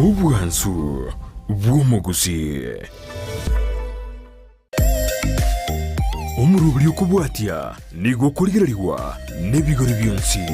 Obwansu bw'omogusii. Omoroberi okobwatia nigo okorigererigwa nebigori bionsi.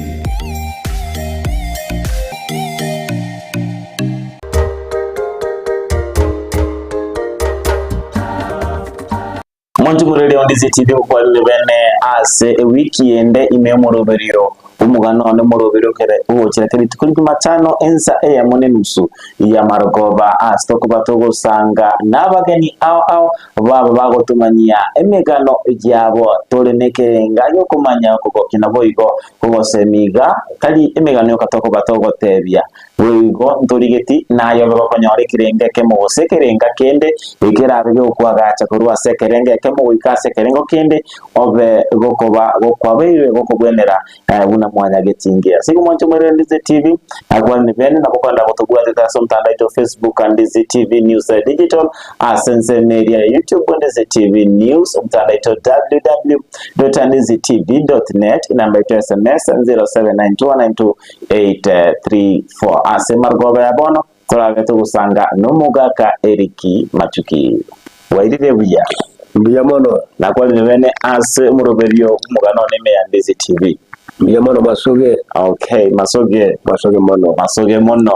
Omonto omorweri o Ndizi TV gokwanire bene ase ewiki ende ime y'omoroberio bw'omogano one omoroberio okere ogochera kera rituko ria Jumatano ensa eyemo nenusu y'amarogoba ase tokoba togosanga nabageni ao ao baba bagotomanyia emegano yabo tore nekerenga giokomanya okogokia naboigo kogosemia iga tari emegano yoka tokoba togotebia Boigo ntorigeti naye obe gokonyora ekerengo ekemo gose ekerenga kende, ekerabe gegokoagacha korwa ase ekerengo ekemo goika ase ekerengo kende, obe gokoba gokwabeirwe gokobwenera buna mwanyagetinge. Ase igo mwanche moirere Ndizi TV, nakwanire bene nabo kogenda gotobwatete ase omotandao oito o Facebook Ndizi TV News Digital, ase ensemo eria ya YouTube Ndizi TV News, omotandao oito www.ndizitv.net, enamba yaito ya SMS 079292 834 Ase marogoba ya bono torabe togosanga nomogaka Eriki Machuki. Bwairire buya? Mbuya mono. Nakwanire bene ase omoroberio bw'omogano one ime ya Ndizi TV. Mbuya mono masoge. Okay, masoge. Masoge mono. Masoge mono.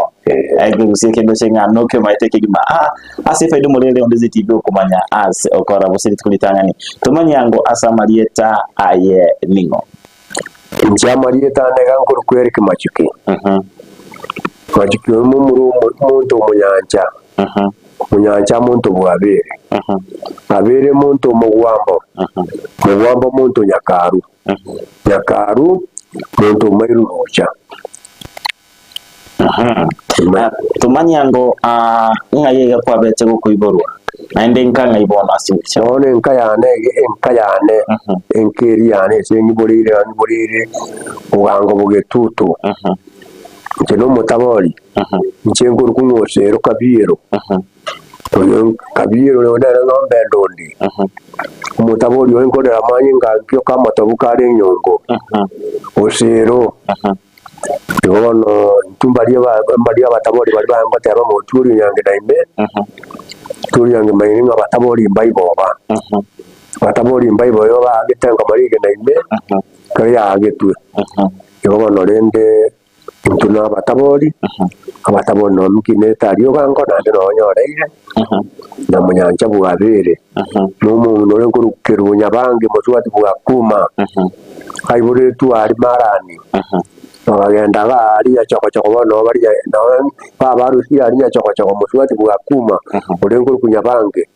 Ekegusia kende che ng'a nokemaete kegima. Ah, ase efaida omorere o Ndizi TV okomanya ase okora gose rituko ritang'ani. Tomanye ango ase amarieta aye ning'o. Inche amarieta ane iga nkorokwa Eric Machuki. Machuki oyo momura omonto omonyancha, omonyancha omonto bw'Abere. Abere omonto omogwambo, omogwambo omonto Nyakaru, Nyakaru omonto omairu rocha. Tomanye ango ng'ai iga kwabete gokoiborwa, naende nka ng'ai bono ase ogocha. Bono enka yane enka yane enka eria yane ase nyiboreire nyiboreire bogango bogetutu. Inche nomotabori, inche nkorokwa ng'a Osero Kabiero, oyo Kabiero oyo nere ng'ombe endondi, omotabori oyo nkorera amanyinga nkioka amatobu kare enyongo, Osero. Igo bono intwe mbaria mbaria abatabori baria baye ngoteba ng'a otwori onyange na ime, otwori onyange mbaire ng'a abatabori mbaiboba. Abatabori mbaiboba igo baagete engoma rigena ime, ekero yaagetwe. Igo bono rende intwe na abatabori, abatabori nonye nkinete aria ogango naende nonye onyoreire, na omonyancha bwabere, na omong'ina ore nkorwa Kerubo Nyabange mosubati bwa Kuma, aiboretwe aria Marani. Bakagenda iga aria Nyachogochogo bono nabo baria nabo babarusirie aria Nyachogochogo mosubati bwa Kuma, ore nkorokwa Nyabange,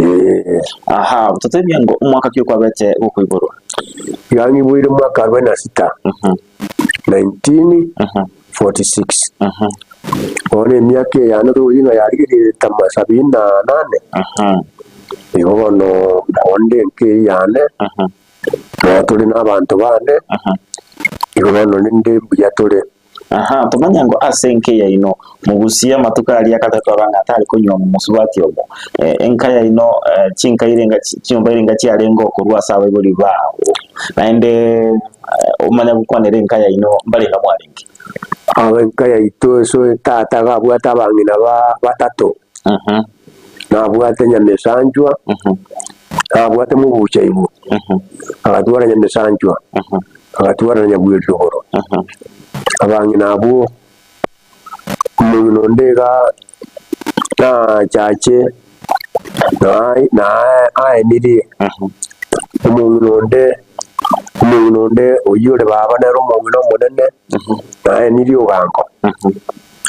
ee. Aha, totebie ngo omwaka ki okwabete gokoiborwa? Iga ng'iboire omwaka arubaini na sita, 1946. Bono emiaka eye yane tokoyia ng'a yarigereire tama sabini na nane, igo bono nabo nde enka eyio yane. Nabo tore nabanto bane, igo bono rende mbuya tore. Aha, tomanye ngo ase enka yaino mogusie amatuko aria akare twaba ng'a tari konywa mosubati omo. Eh, enka yaino eh, chinka irenga chinyomba irenga chiarenge okorwa ase abaibori bao. Naende eh, omanye gokwanera enka yaino mbarenga mwarenge. Aba enka yaito ase tata iga abwate abang'ina ba batato, nabwate nyamesanchwa, nabwate mobucha igwe, agatwara nyamesanchwa, agatwara na nyabweri rogoro. Abang'ina abwo, omong'ina onde iga nachache na- na aenirie, omong'ina onde omong'ina onde oyio ore baba nere omong'ina omonene, naenirie ogango.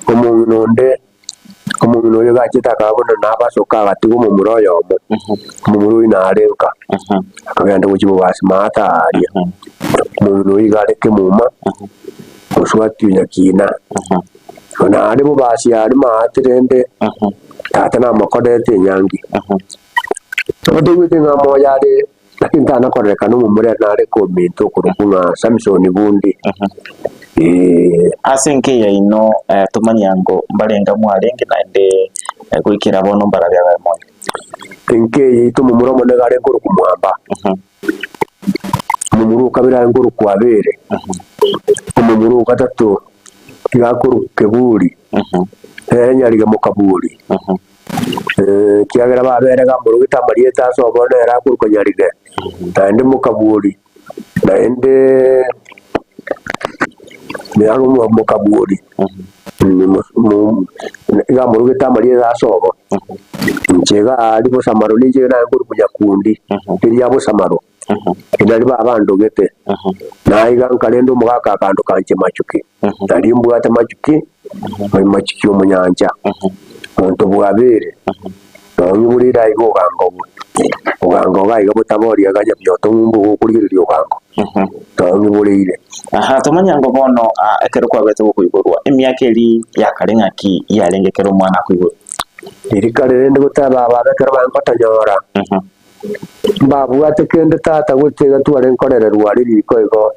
Omong'ina onde. Omong'ina oria gachete akaba buna nabasoka agatiga omomura oyomo, omomura oyio nare nka, akagenda gochia bobasi maate aaria. Omong'ina oyio iga are kemuma, mosubati o nyakina. Nare bobasi aria maate rende, tata namokorerete enyangi. Nabo toigwete ng'a moyo are Lakini tana kororekana omomura ere nare kominto okorokwa ng'a Samson Bundi. Ee. Ase enka yaino tomanye ango mbarenga mwarenge naende goikera bono mbarabi abaye moyo. Enka eye yaito omomura omonene iga arenge korokwa Mwamba, omomura o kabere arenge korokwa Abere, omomura o gatato iga akorokwa Keburi. Nere Nyarige Mokaburi. Ekiagera babere gamorogete amarieta ase obo nere akorokwa Nyarige, naende Mokaburi, naende nere Mokaburi, iga amorogete amarieta ase obo. Inche iga aria Bosamaro ninche naye nkorokwa Nyakundi, riria Bosamaro. Nari babandogete, na aiga nkarenda omogaka akandoka inche Machuki, nari mbwate Machuki, oyo Machuki omonyancha, monto bwabere, nonye borire aiga ogango ogango iga aiga botaboria iga nyabioto ng'umbu gokorigereria ogango, nonye boreire. Aha, tomanye ango bono ekero kwabete gokoiborwa, emiaka eria yakare ng'aki yarenge ekero omwana akoiborwa? Riria kare rende goteba ababe ekero bankotonyora. Mbabwate kende tata gocha iga tware nkorererwa aria riko igo,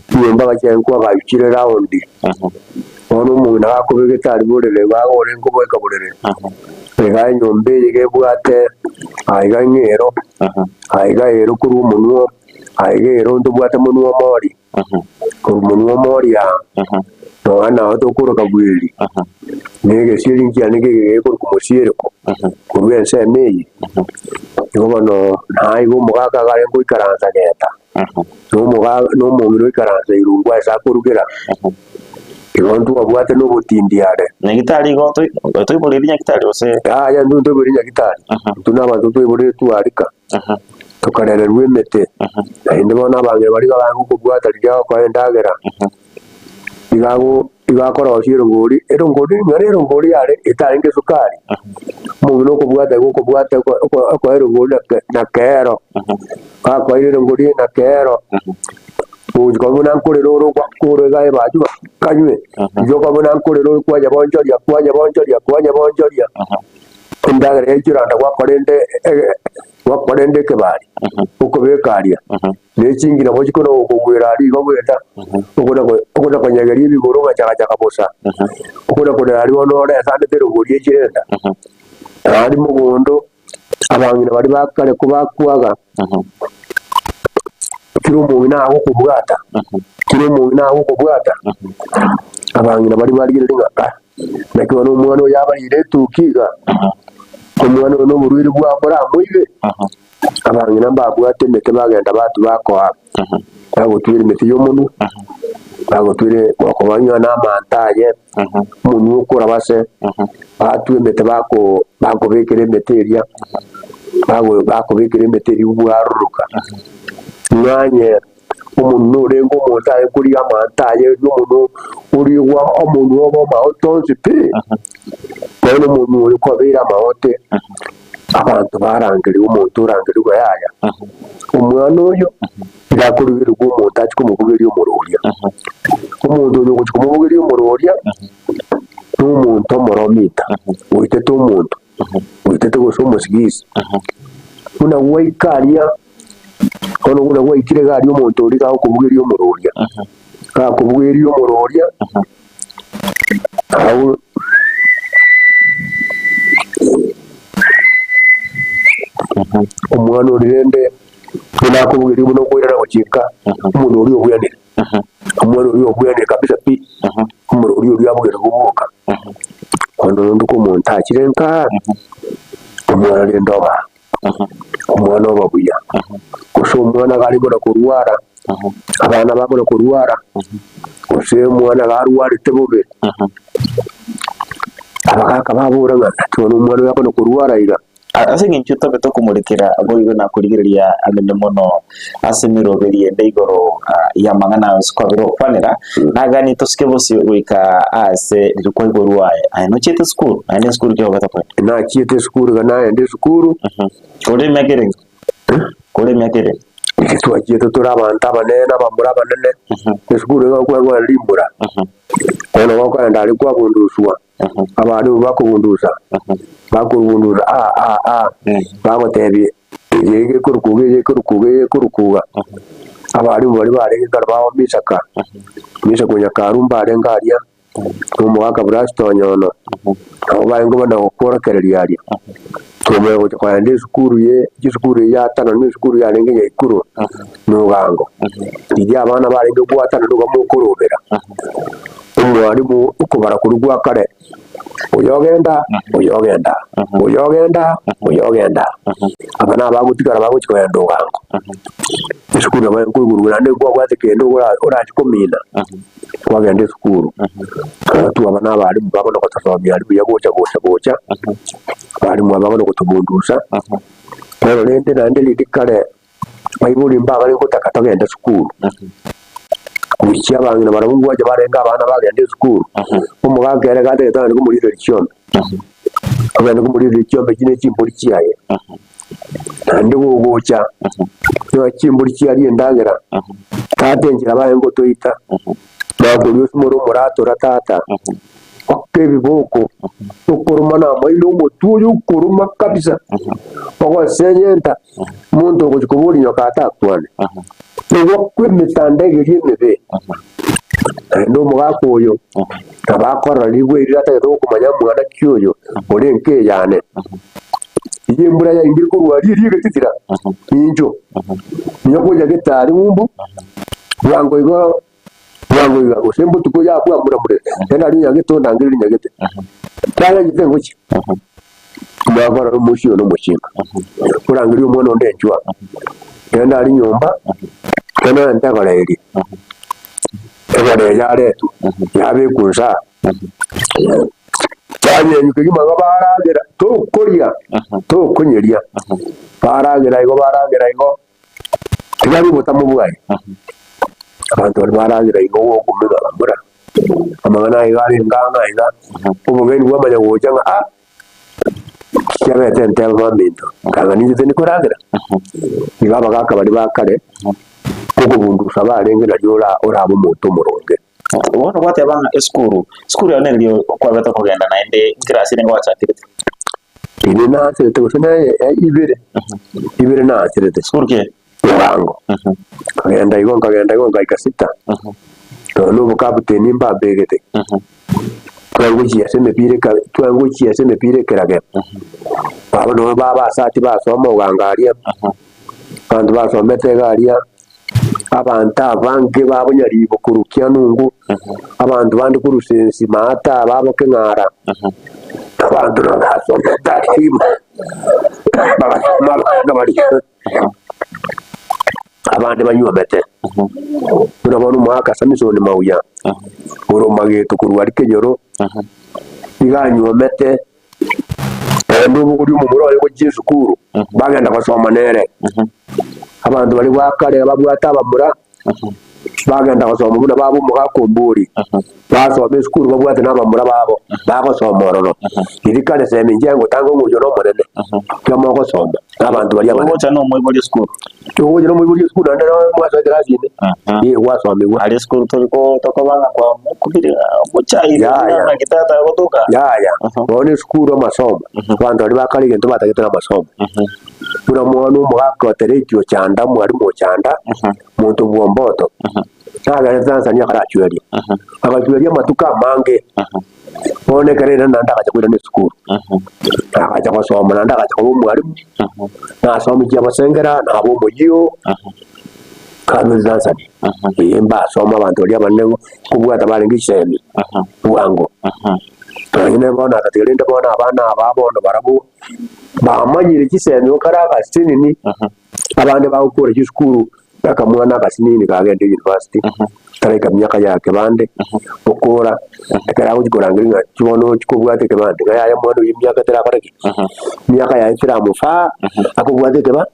chinyomba gachia nkwagachire raundi, bono omong'ina gakobegete aria borere igo agore nkoboeka borere, iga enyomba eye iga ebwate aiga ng'ero, aiga ero korwa omonwe, aiga ero ntobwate monwe omori, korwa monwe omori aa, nonya nao tokoroka bweri, na egesieri nkiane kege gekorokwa mosiereko, korwa ensemo eye, igo bono naiga omogaka iga arenge goikaransa geta, na omoga na omong'ina oikaransa irungu ase akorugera, igo ntwabwate na obotindi are. Nyagitari igo toi toiboreiri nyagitari gose? Yaya intwe ntoiboreiri nyagitari, intwe na abanto twaiboreretwe arika. Tokarererwa emete, naende bono abang'ina baria iga bagokobwata riria agokoa endagera, iga ago iga akorosia erongori, erongori nonye erongori yare etarenge esukari, omong'ina okobwata iga okobwata oko oko okoa erongori na ke na keero, gakoeire erongori na keero, ogochia koba buna nkorera ore okore iga ebachu kanywe, inche okoba buna nkorera ore kwanyebonchoria kwanyebonchoria kwanyebonchoria. Endagera yaichoranda gwakorende gwakorende ekebari, okobeka aria, ne chingina nabo chikona gokogwera aria igo goeta, okona okona konyegeria ebigoro ogachagachaka bosa, okona korera aria bono oresanete erongori echire enda. Naende mogondo, abang'ina baria ba kare kobakwaga, kera omong'ina agokobwata, kera omong'ina agokobwata, abang'ina baria barigereria ng'a ah. Naki bono omwana oyo abarire etuki iga, omwana oyo noborwaire bwakora amoibe, abang'ina mbabwate emete bagenda batu bakoa, bagotwera emete y'omonwe, bagotwere gokobanywa na amanto aye, omonwe okoraba ase, batwa emete bako bakobekera emete eria, bago bakobekera emete eria bwaroroka, ng'anye. Omonwa orenge omonto aye koria amato aye, erio omonwa oriegwa omonwa obe amaote onsi pi. Bono omonwa oyo kwabeire amaote, abanto barangerigwe omonto orangerigwe yaya, omwana oyo iga akorigerigwa omonto achie komobugeria omororia. Omonto oyo ogochia komobugeria omororia, na omonto omoromita, oitete omonto, oitete gose omosigisi. Buna gwaika aria. Bono buna gwaikire iga aria omonto oria iga agokobugeria omoro oria, gakobugeria omoro oria, agwo omwana oria rende buna akobugeria buna okoirana gochia nka, omonto oria obweanire, omwana oria obweanire kabisa pi, omoro oria oria abugerigwe bwoka. Bono rende ko omonto achire nka, omwana rende oba. Omwana oba buya, gose omwana iga are buna korwara, abana bakona korwara, gose omwana iga arwarete bobe, abagaka babora ng'a naki bono omwana oyo akona korwara iga. Ase eng'encho tobe tokomorekera boigo na korigereria anene mono ase emeroberi ende igoro y'amang'ana aye ase kwabera gokwanera, naganie tosike bosio goika aase riria kwaigorwa aye. Aye nochiete esukuru? Naende esukuru ki ogete kogenda? Nachiete esukuru iga naenda esukuru. Kore emiaka erenge? Kore emiaka erenge? Inche twachiete tore abanto abanene, abamura abanene, esukuru iga okwerwa rimura. Bono gokoenda aria kwabunduswa, abarimu bakobundusa, bakorubundusa aa aa aa, bagotebia Eye egekorukuga, eye egekorukuga, eye egekorukuga. Abalimu baria barenge kare bao Misaka, Misaka o Nyakaru mbarenge aria, na omogaka Blasto Onyono, nabo barenge buna gokworokereria aria. Twamanya gocha kogenda esukuru ye chisukuru eyio ya Tana na esukuru yarenge Nyaikuro na Ogango. Riria abana barenge goatana nigo mokorobera, omwalimu okobara korwa gwa kare. Oyo ogenda, oyo ogenda, oyo ogenda, oyo ogenda. Aba nabagotigara bagochia kogenda ogango. Esukuru nabo nkoigurwa naende nkwabwate kende ora orachie komina, kwagenda esukuru. Twaba na abalimu bakonya gotosomia aria buya gocha gocha gocha, abalimu aba bakonya gotobundusa, bono rende naende riria kare baibori mbabare gotaka togende esukuru, gochia abang'ina barabwo ngocha barenge abana bagenda esukuru, omogaka ere gatagete ogende komorigereria chiombe, ogende komorigereria chiombe chire chimbori chiaye, naende gogocha, nigo chimbori chiaria endagera, tata enchera baye ngotoita, bakoria osimore omoratora tata, mpaka ebiboko, okoroma na amaino omotwe oyo okoroma kabisa, ogosenyenta, omonto ogochia koboria nyoka atakwane, nigo kw'emetanda egeria emebe, naende omogaka oyo nabo akorora rigwe erio atagete gokomanya mwana ki oyo ore enka eyane. Riria embura yaingire korwa aria eria egetitira, nincho, nigo konya getari ng'umbu, bwango igo bwango iga gose mbotuko yakwa mbura mbura naende aria onyagete ondangererie nyagete. Tayanyete ngochia, nakorora omoisia oyo nomochinga, orangerie omwana onde enchwa, genda aria nyomba, genda orente egora eria, egora eye yaretwa, yabekwa inse aa, yanyenywa kegima igo baragera, tokoria, tokonyeria, baragera igo baragera igo. Tibari obotamwa bwaye, abanto baria baragera igo gokumigwa bamura, amang'ana aiga arenge ang'e aiga, obogeni bwamanya gocha ng'a ah, chiabete entebe baminto, kanga ninche tindi koragera. Igo abagaka baria ba kare, okobundusa barenge nario ora orabe omonto omoronge. Bono gwateba ng'a esukuru, esukuru yago neriria kwabete kogenda naende nkirasi erenge gwachakirete? Ere naancherete gose neye ibere, ibere naancherete. Sukuru ki? Morango. Nkagenda igo nkagenda igo nkaika sita, nonya na obokaputeni mbabegete, twagochia ase emepira eka twagochia ase emepira ekerage, baba nabo babasati basoma oganga aria, abanto basomete iga aria, abanto abange ba bonyaribo korwa kianungu, abanto bande korwa sensi maata babo keng'ara, abanto nabo basomete ase bagasoma abana baria abande banywomete. Buna bono omogaka Samison Mauya, ore omageto korwa aria kenyoro, nigo anywomete. Naende obogoria omomura oye gochia esukuru, bagenda gosoma nere. Abanto baria ba kare babwate abamura, bagenda gosoma buna baba omogaka ombori, basoma esukuru babwate na abamura babo, bagosoma ororo. Riria kare semi inche ngotanga omoyio na omonene, tiga mogosoma na abanto baria abanene. Ogocha na omoibori esukuru. Ogocha na omoibori esukuru naende nabo mwasoa ekerasi ime, ee gwasomigwa. Aria esukuru tori ko tokoba ng'a kwamokubire omochai Yaya. naki tata agotoka. Yaya, bono esukuru amasomo, abanto baria bakare egento batagete na amasomo. Buna mwana omogaka oteretie ochanda, omwalimu ochanda, monto bwomboto, nagerete Tanzania akarachweria, agachweria amatuko amange, bono ekero airana naende agacha koirana esukuru, agacha gosoma naende agacha koba omwalimu, nasomichia abasengera, naba omoyio, kabere Tanzania, eh mbasoma abanto baria abanene kobwata barenge chisemi bwango. Nonye bono agatiga rende bono abana aba bono barabwo, bamanyire chisemi okare agasinini, abande bagokora chisukuru akamwana agasinini kagenda university, taraika miaka ya kebande, okora ekero agochi korangeria ng'a inki bono ochi kobwata ekebande, ng'a yaya omwana oyio emiaka terakora ki? Emiaka yaye teramofaa, akobwata ekeba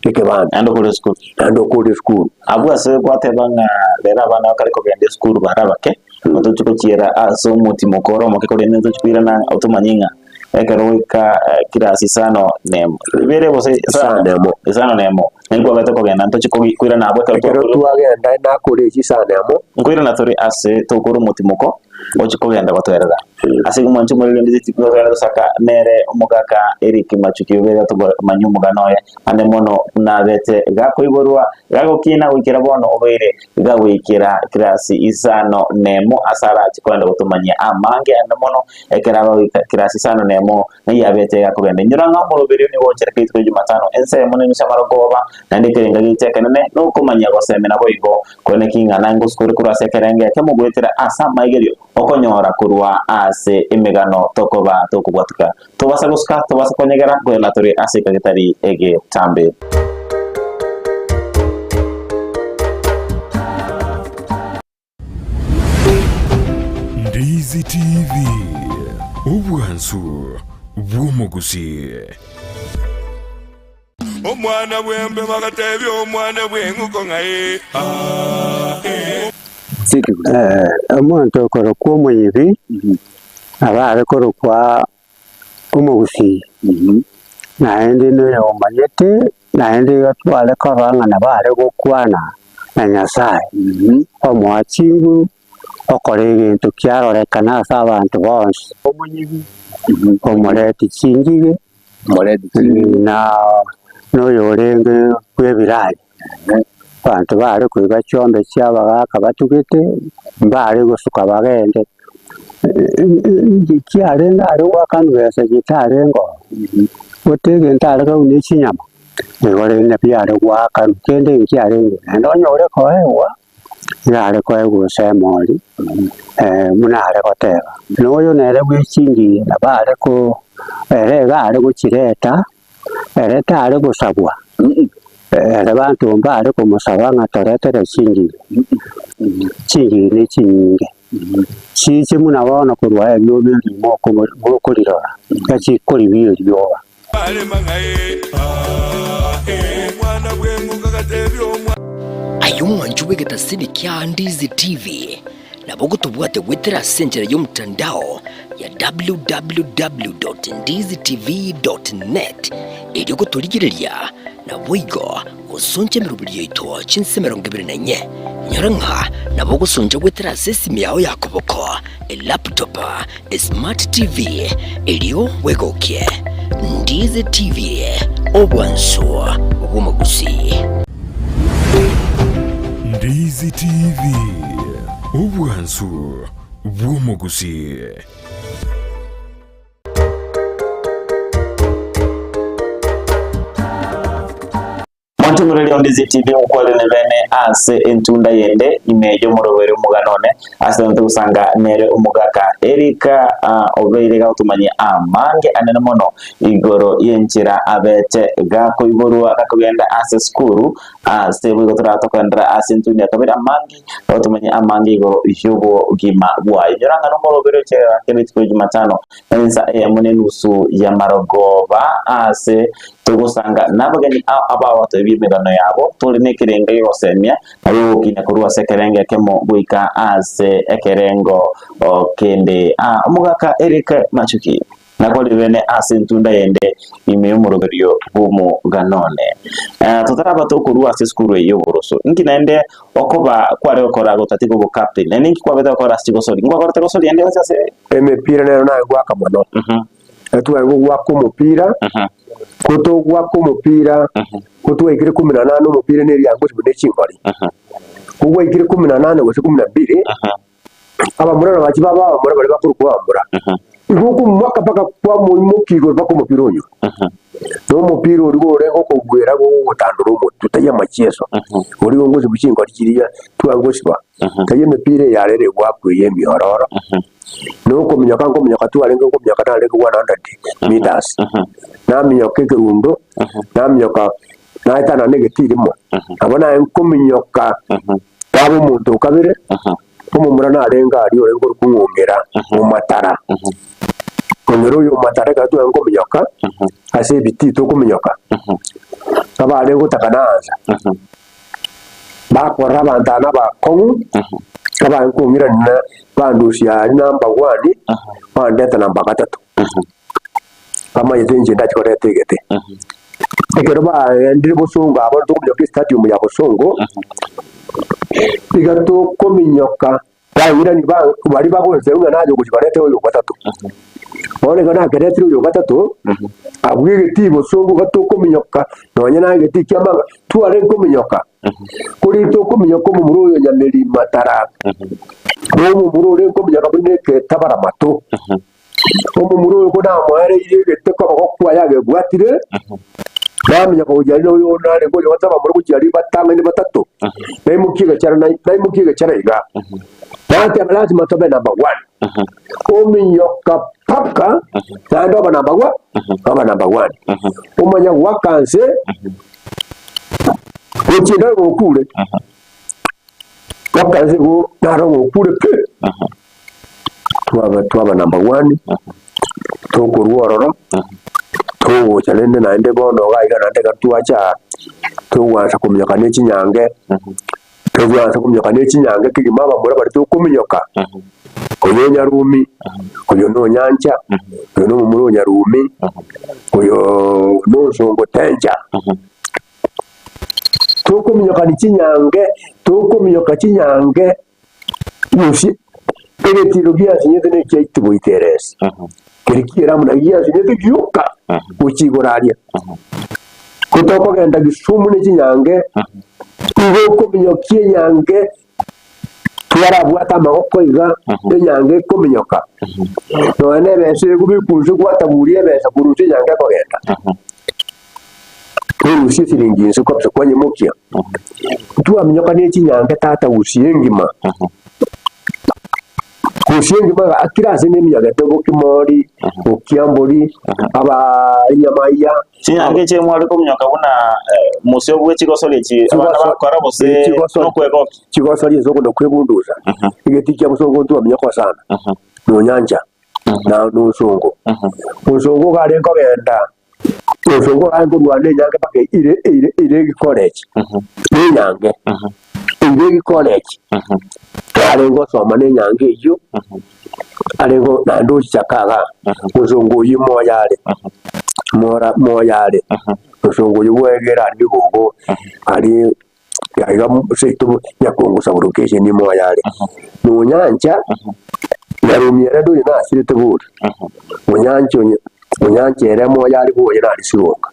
ekebande. Naende okore esukuru. Naende okore esukuru. Abwo ase gwateba ng'a rero abana bakare kogenda esukuru bare abake, otochi gochiera ase omotimoko ore omoke korende ntochi koirana otomanye ng'a ekero goika kirasi isano na emo, ibere gose Isano na emo. Isano na emo, nari kwabete kogenda ntochi kogi koirana abwo ekero Ekero twakure twagenda nakore echi isano na emo. Nkoirana tore ase tokore omotimoko ochi kogenda gotoerera. Ase igo mwanche omoreri onde tokogenda gosaka nere omogaka Eric Machuki obere tokomanya omogano oye ande mono buna abete gakoiborwa gagokina goikera bono obeire gagoikera kirasi isano na emo ase arache kogenda gotomanyia amange ande mono Ekero abagoika kirasi isano nemo, neyio abete gakogenda. Inyora ng'a omoroberio nigo ochereka rituko ria Jumatano, ensa eyemo na enusu y'amarogoba, naende ekerenga giaito ekenene nokomanyia gosemia naboigo. Korende ki ng'a naye ngosukore korwa ase ekerengo ekemo goetera ase amaigerio okonyora korwa ase. ase emegano tokoba tokobwatuka. Tobasa gosuka, tobasa konyegera, nkoyena tore ase ekagetari egetambe. Ndizi TV, obwansu bw'omogusii. Omwana bw'embe bagatebia omwana bw'eng'uko ng'a ee, aa, ee. Omonto okorokwa omoyibi, nabo are korokwa omogusii, naende noyomanyete, naende iga tware koba ng'a nabo are gokwana na Nyasaye, omoa chinguru, okora egento kiarorekana ase abanto bonsi. Omonyibi, omoreti chingige, na noyorenge bw'ebiranya. Abanto baare koiba chiombe chi'abagaaka batugete, mbare gosuka bagende, kiarenge are goakanwa besa chitarenge oo, gote egento are kobuna ne chinyama, nigo rende biare goakanwa, kende nkiarenge, naende onye ore koegwa, nigo are koegwa gose emori buna are goteba. Na oyo nere bwe chingige nabo are ko ere iga are gochireta, ere tare gosabwa, ere banto mbare komosaba ng'a toretere chingige, chingige ne chinyinge, chiche buna bono korwa erioba erimo mokorirora, echikoribia erioba. Aye omwancho bw'egetasini kia Ndizi TV, nabo ogotobwate goetera ase enchera y'omotandao ya www.ndizitv.net erio gotorigereria naboigo gosoncha emeroberi yaito chinse 24. Inyora ng'a nabo ogosoncha goetera ase esimi yao ya koboko, elaptop, Smart TV, erio bwegokie. Ndizi TV, obwansu bw'omogusii. Ndizi TV, obwansu bw'omogusii. Montemereri onde ZTV nkwarene bene ase entunda yende ime y'omoroberi omogano one ase tonte gosanga nere omogaka Erika ah, obeire gagotumanyia amange anene mono igoro y'enchera abete gakoiborwa gakogenda ase sukuru ase boigo toratokoendera ase entunda ya kabere amange gagotumanyia amange igoro y'obogima bwaye. Inyora ng'a nomoroberi oche kera rituko ria Jumatano ensa eyemo nenusu y'amarogoba ase Togosanga nabageni ao abagotoebia emegano yabo, tore nekerengo gegosemia, na gegokina korwa ase ekerengo ekemo goika ase ekerengo kende. Aa, omogaka Eric Machuki nakore bene ase entunda yende ime y'omoroberio bw'omogano one. Eh, totaraba tokorua ase esukuru eye y'oboroso, inki naende okoba kware gokora gotatiga obocaptain? Naende inki kwabete gokora ase chigosori? Nkwakorete gosori ende yonsi ase. Emepira nero naye goaka mono. Tware goaka omopira, ko togoaka omopira, ko twaikire kumi na nane omopira ne eriango gose buna echingori. Ko gwaikire kumi na nane gose kumi na mbili, abamura nabachia baba abamura baria bakorokwa abamura. Igo okomoaka mpaka kwamoimokia igoro mpaka omopira onywa. Na omopira oria gore gokogwera gogotandora omotwe taiyo amachieso, oria gogosiba chingori chiria twagosiba, taiyo emepira eye yarere egoakwa eye emiororo. Na okominyoka nkominyoka twarenge nkominyoka narenge 100 meters, naminyoka ekerundo, naminyoka naetana na egetii rimo, nabo naye nkominyoka naba omonto o kabere, omomura narenge aria orenge ore kong'ong'era omatara, ong'era oyo omatara ekero twarenge kominyoka, ase ebitii tokominyoka, abarenge gotaka naansa, Bakorora abanto aba nabakong'u, abange kong'irania bandusia aria number one, bandeta namba gatato. Bamanyete inche ndachi koreta egete. Ekero bagendire bosongo abwo tokominyoka estadium ya bosongo, iga tokominyoka bang'irani ba baria bagonseru ng'a naye ogochia koreta oyo ogatato. Bono ekero nakeretire oyo ogatato, abwo egetii bosongo iga tokominyoka nonye na egetii kia amanga, twarenge kominyoka, korende tokominyoka omomura oyo nyameri matara, na omomura orenge kominyoka buna eketabara mato. Omomura oyo konamoereire egete koboko kwaye agebwatire, naminyoka gochia aria oyo narenge oyo goteba abamura gochia aria batang'ani batato, naimokia egechara naimokia egechara iga. Nateba lazima tobe number one. Ominyoka paka naende oba number one, oba number one. Omanya goaka nse gochia ndore gokure. Goaka nse go naro gokure pi. Twaba twaba number one, tokorwa ororo, togocha rende naende bono iga iga naende ekero twacha aa, togwansa kominyoka ne chinyange, togwansa kominyoka ne chinyange kegima abamura baria tokominyoka, oyo onyarumi, oyo na onyancha, oyo na omomura onyarumi, oyo na onsongo tencha. Tokominyokani chinyange, tokominyoka chinyange. Gose egetiro giasinyete nekiaito goika eresi, keria ki'Elamu nakio giasinyete gioka gochia igoro aria. Ko tokogenda Kisumu ne chinyange, igo okominyokia enyange twarabwate amagoko iga, enyange ekominyoka, nonya na ebesa egobekwa inse gwataburia ebesa korwa inse enyange ekogenda. Torusia esiringi inse kabisa kwanyemokia, ntwaminyoka ne chinyange tata gusii engima, gusii engima iga kera ase neminyogete bokimori, bokiambori, abaa enyamaiya. Chinyange echi mware kominyoka buna mosio bwe chigosori echi abana bakora gose nokwegokia? Chigosori ase okona kwebundusa, egeti kia bosongo ntwaminyoka sana, nonyancha na nosongo. Onsongo iga arenge kogenda Osongo aye nkorwana enyange mpaka eire eire eire egekorechi, na enyange, eire egekorechi, arenge gosoma na enyange eyio, arenge naende ochichaka igaa, osongo oyio moyo are, mora moyo are, osongo oyio bwegera aria bigogo, aria aiga seito nyakongo sub-location moyo are. Nonyancha, nyarumi ere ndoche nasirete bori, onyancha onye onyancha ere moyo are boye nare sironga.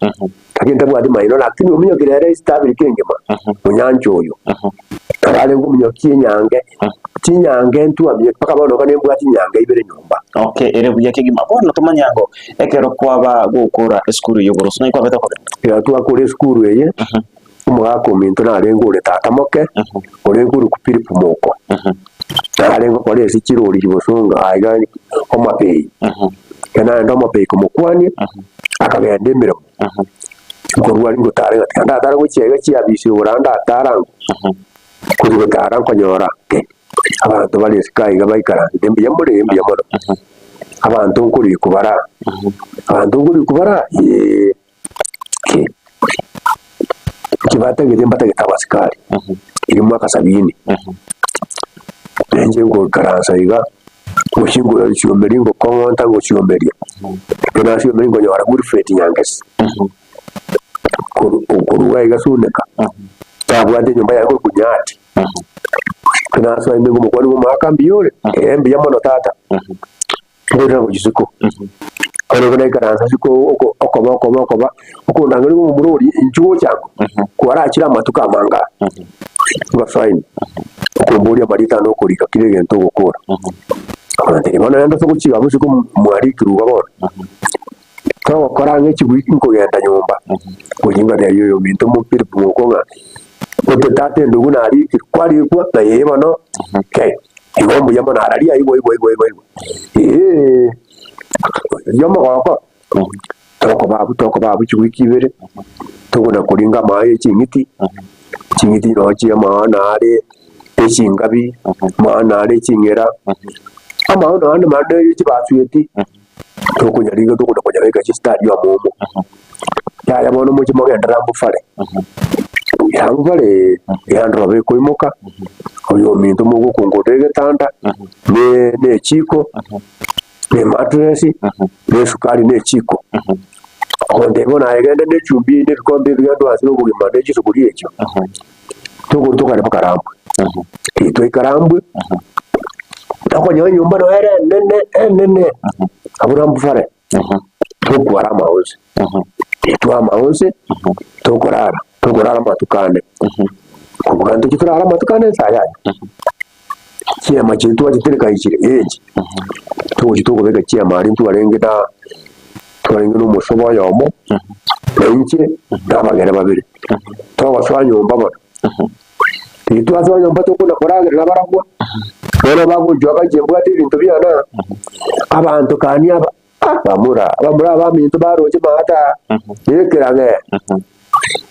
Lakini ntabwati maino lakini ominyokire ere East Africa engima, onyancha oyo. Nabo arenge ominyokia enyange, chinyange ntwamia mpaka bono iga nembwate chinyange ibere nyomba. Okay, ere buya kegima. Bono tomanye ango ekero kwaba gokora esukuru eye igoro, naki kwabete kogenda? Ekero twakora esukuru eye, Omogaka ominto narenge ore tata moke, orenge ore Philip Moko, narenge okora ase chirori chibosongo aiga Homa Bay. Ekero naenda Homa Bay komokwania, akagenda emeremo, nkorwa aria ngotara ng'a tiga ndatare gochia iga chiafisi igoro ande ndatara ang'o, korwa gotara nkonyora ki, abanto bare isiko aiga baikaransete mbuya more mbuya mono, abanto nkorikwa bara, abanto nkorikwa bara eeh. Ki? Inki batagete? Mbatagete abasikari erio mwaka sabini. Ninche ngoikaransa iga, gochia ngosiomeria ngokong'onta ngosiomeria, ekero nasiomeria nkonyora Wilfred Nyangesi, korwa korwa iga iga Suneka, nabwate enyomba yaye korwa Bunyati. Ekero nasoa ime ngomokwania ngomoaka mbuya ore? Ee mbuya mono tata. Ngoirana gochia isiko, bono igo naikaransa isiko oko okoba okoba okoba, okondangeria ng'a omomura oria inchuo gocha ango, kwarachire amatuko amange aa, ngosoa ime, okomboria amarieta ande okorika kera egento ogokora. Akoranteria bono rende ase ogochia abwo isiko mwarikirwe iga bono, togokora ang'e chiwiki nkogenda nyomba, gochia ngatebia oyominto Philip moko ng'a. Gote tata endugu narikire, kwarikwa na yeye bono kei. Igo mbuya mono araria igo igo igo igo igo. Eeh, riria omogoko, tokoba abwo tokoba abwo chiwiki ibere, tokona koringa amaye ya ching'iti, ching'iti noo chia amaana are echingabi, amaana are eching'era, amaono ande mande chibasweti, tokonyariga tokona konyabeka chisitari amo omo. Yaya bono moche mogenderere mofare, ya mofare eandrobe ekoimoka, oyo ominto mogokongorera egetanda, ne ne echiko, ne ematress, ne esukari ne echiko. Ogontebia bono aye genda ne echumbi ne ebikombe ebi genda oase na obogima ne chisuguria echio, tokori tokare mpaka rambwe. Eeh twaika rambwe, tokonyora enyomba noyo ere enene enene, abwo rambufare. Tokwara amaonsi, titwa amaonsi, tokorara, tokorara amatuko ane. Kobuga ntochi torare amatuko ane ensa yaya. Chiema chiria twachitereka ichire echi, togochi tokobeka chiema aria ntwarenge na twarenge na omosobo oyomo, na inche, na abagere babere. Togosoa nyomba bono, riria twasoa nyomba tokona koragerera barabwo. Bono bagonchwaka inche mbwate ebinto biane aa, abanto kani aba, ah bamura, abamura abaminto baroche maata, nekerage,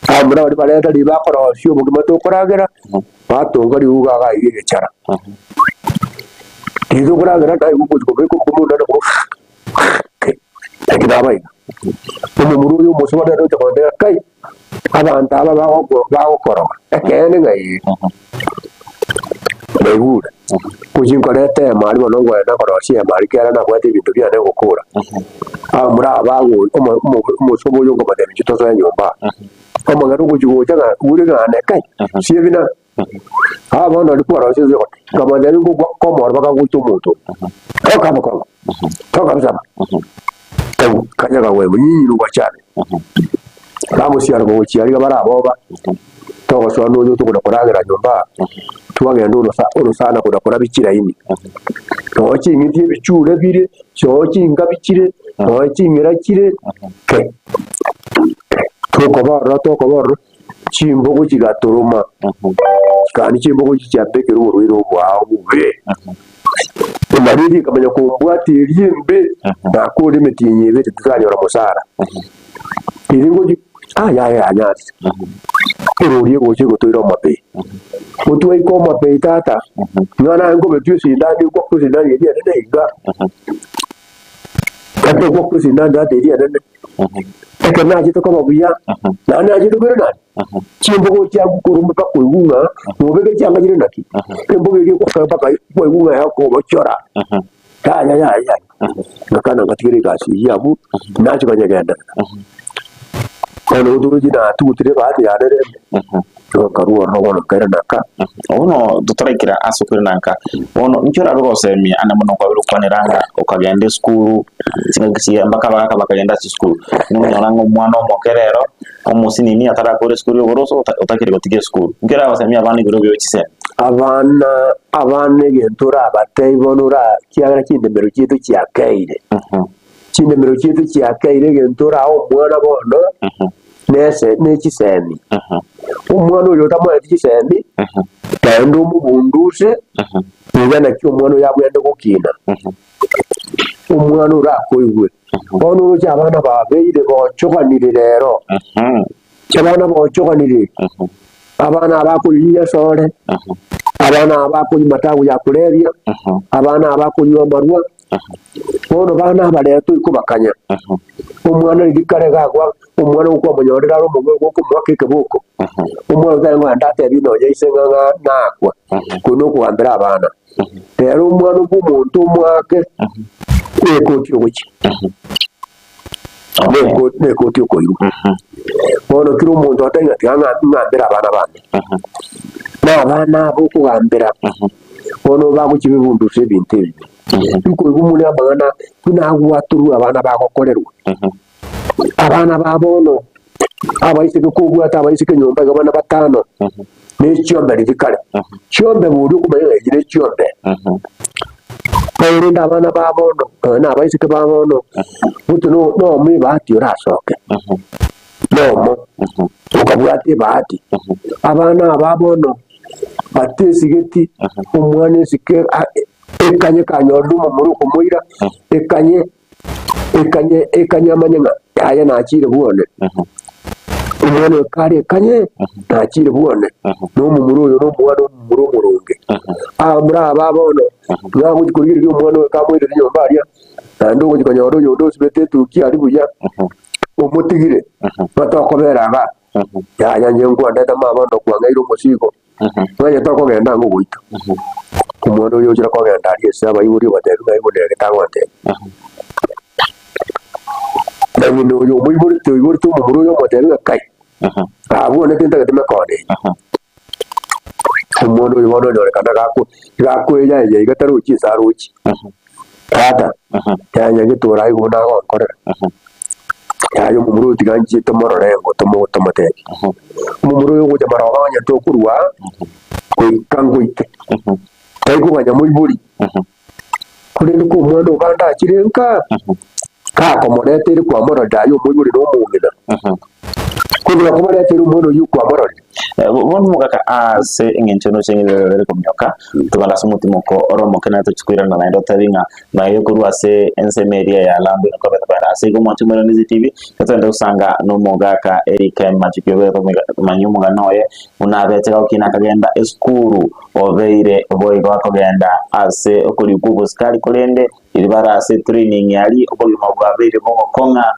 abamura baria bareta riria bakorosia obogima tokoragera, batonga riuga iga iga egechara. Riria tokoragera naye ogochi kobeka obokima onde nakoba naki naba iga. Omomura oyo omosubati nere ocha kontebia kai, abanto aba bagoko bagokoroga, ekeene ng'a ee. Naigure, gochia nkoreta emari bono nkoenda korosia emari ekiagera nabwate ebinto biane gokora. Abamura aba bago omo omo omosobo oyo nkomotebia inchuo tosoe nyomba aa. Omogeni ogochia gocha ng'a ure ng'a kai, siebina. Aba bono riria kwarosirie ase ogote, nkamotebia ngokwa komoro mpaka goita omonto oyo. Toka amakongo, toka busaba, tau kanya kagweba nyinyi gwachabe. Bagosiara gochia riga baraboba, togosoa nonya tokona koragera nyomba aa, twagenda orosa orosana kona korabia chiraini. Noo ching'iti ebichure bire, noo chingabi chire, noo ching'ira chire, ke. Tokoba ororo tokoba ororo. Chimbogo chigatoroma, chikani chimbogo echi chiambekire oborwaire obwao obobe. Emalaria ekamanya kombwata eria embe, nakore emetienyi ebere titanyora mosara. Riria ngochi ah yaya yanyarire, erori egocha egotoira Homa Bay. Gotwaika Homa Bay tata, ng'a naye nkobetwa esindani egwakwa esindani eria enene iga, ekero egwakwa esindani tata eria enene. Ekero nachete koba buya, naende nachete koira nani? Chimbogo chiago korwa mpaka koigwa ng'a nobeke chianga chire naki, embogo eria egokora mpaka kwaigwa ng'a yakobochora, yaya yaya yaya. Ngakana ngatigera egasi eyio abwo, nachia konyegenderera. Bono gotogochi natugutire ebahati yane rende, nkarwa ororo bono nkairana nka. Bono totoraikera ase okoirana nka, bono inki orabe gosemia ande mono kwabire gokwanera ng'a okagenda esukuru chingaki chiria mpaka abagaka bakagenda ase esukuru, nonyora ng'a omwana omoke rero omosinini atarakora esukuru ya oboroso otakire gotiga esukuru. Inki oragosemia abana igoro obe chisemi? Abana abana egento orabatebie bono ora kiagera chindemero chiaito chiakeire. Chindemero chiaito chiakeire egento orae omwana bono nese ne chisemi. Omwana oyo otamoeti chisemi, naende omobunduse, iga naki omwana oyo abwenerete gokina. Omwana orakoigwe. Bono oroche abana babeire bochoganire rero, abana bochoganire, abana aba bakonywa esore, abana aba bakonywa matagu ya kulevya, abana aba bakonywa amarwa. Bono bana abarere toikobakanya, omwana riria kare gakwa, omwana gokwamonyorera are omong'ina gokomoaka ekeboko, omwana otari kogenda atebi nonya ise ng'a ng'a nakwa, okwo nokogambera abana. Rero omwana bwa omonto omoake, nekoti ogochia, neko nekoti okoirwa. Bono kera omonto atari ng'a tiga ng'a ng'ambere abana bane, na abana aba okogambera, bono bagochia bebundusa ebinto ebibe. Nkoigwa muna amang'ana buna agwatorwa abana bagokorerwa. Abana ba bono, abaiseke kobwate abaiseke nyomba iga bana batano, ne chiombe riria kare. Chiombe boria okomanya ng'a echi ne chiombe. Korende abana ba bono, nonya na abaiseke ba bono, gose no nomo ebahati orasoke, nomo, okabwata ebahati. Abana aba bono, batesigeti, omwana esike a- ekanye kanyorire omomura okomoira, ekanye ekanye ekanye amanye ng'a yaya nachire bwone. Omwana oyo kare ekanye, nachire bwone, na omomura oyo na omwana omomura omoronge. Abamura aba bono, nigo agochia korigereria omwana oyo kamoirire nyomba aria, naende ogochia konyora oyonde osibete etukia aria buya, omotigire, batokobera igaa, yaya inche nkwandete mama onde okwang'eire omosigo. Nonya tokogenda ang'e ogoita, omwana oyo ochire kogenda aria ase abaibori obatebi ng'a igo nere tagontebia. Na ng'ina oyo omoiborete oiborete omomura oyo omotebi ng'a kai, abwo one tintagete mekone eye. Omwana oyo bono onyorekana gako gakoeyaeya iga tarochi ase arochi. Tata, yaya getoro aye buna agonkorera, yaya omomura oyo tiga nchie tomorore engo tomo tomotebie. Omomura oyo ogocha maroba onye tokorwa aa, goika ngoite, tari koganya moibori, korende ko omwana obande achire nka, gakomoreteire kwamororire aye omoibori na omong'ina, kobua kobareteire omwana oyio kwamororire. Bono omogaka ase eng'encho noche ng'a ere komioka, togende ase omotimoko ore omoke naye tochia koirana naende otebi ng'a naye korwa ase ensemo eria ya Lambo ere kobete kogenda ase igo mwanche Omoiranizi TV, totagende gosanga na omogaka Eric Machuki obere komanya omogano oye buna abete gagokina akagenda esukuru obeire boigo akogenda ase okorikwa obosikari korende Riria bare ase etraining aria obogima bwabeire bogokong'a,